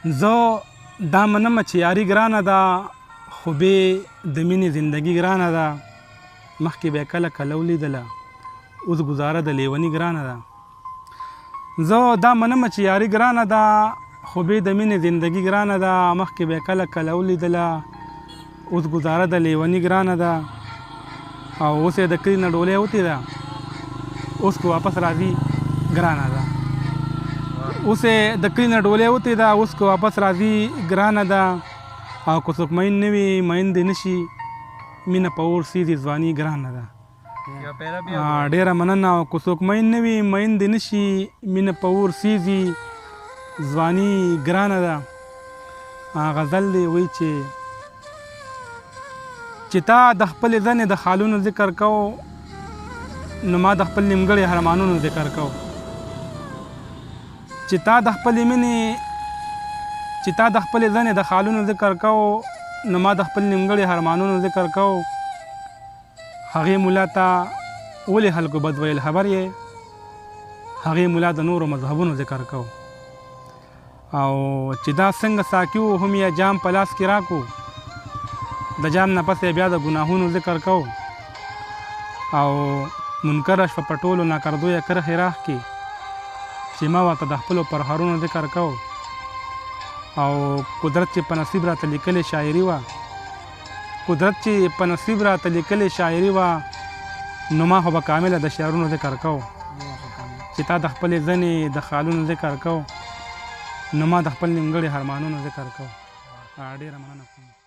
زه دا منم چې یاري ګرانه ده، خو بې د مینې زندګي ګرانه ده. مخکې به یې کله کله ولیدله، اوس ګزاره د لیوني ګرانه ده. زه دا منم چې یاري ګرانه ده، خو بې د مینې زندګي ګرانه ده. مخکې به یې کله کله ولیدله، اوس ګزاره د لیوني ګرانه ده. او اوس یې د کلي نه ډولۍ وتې ده، اوس که واپس راځي ګرانه ده. اوس یې د کلي نه ډولۍ وتې ده، اوس که واپس راځي ګرانه ده. او که څوک مین نه وي، مین دې نه شي، مینه په اور سیزي، ځواني ګرانه ده. ډېره مننه. او که څوک مین نه وي، مین دې نه شي، مینه په اور سیزي، ځواني ګرانه ده. غزل دی، وایي چې تا د خپلې زنې د خالونو ذکر کو، نو ما د خپل نیمګړي ارمانونو ذکر کو. چې تا د خپلې مینې، چې تا د خپلې زنې د خالونو ذکر کو، نو ما د خپل نیمګړي ارمانونو ذکر کو. هغې ملا ته ولې خلکو بد ویل خبر یې؟ هغې ملا د نورو مذهبونو ذکر کو. او چې دا څنګه ساقي و، هم یې جام په لاس کې راکو، د جام نه پس یې بیا د ګناهونو ذکر کو. او منکره شوه په ټولو ناکردو یې کرښې راښکې، چې ما ورته د خپلو پرهرونو ذکر کو. او قدرت چې په نصیب راته لیکلې شاعري وه، قدرت چې په نصیب راته لیکلې شاعري وه، نو ما خو به کامله د شعرونو ذکر کو. چې تا د خپلې زنې د خالونو ذکر کو، نو ما د خپل نیمګړي ارمانونو ذکر کو. ډېره مننه کوم.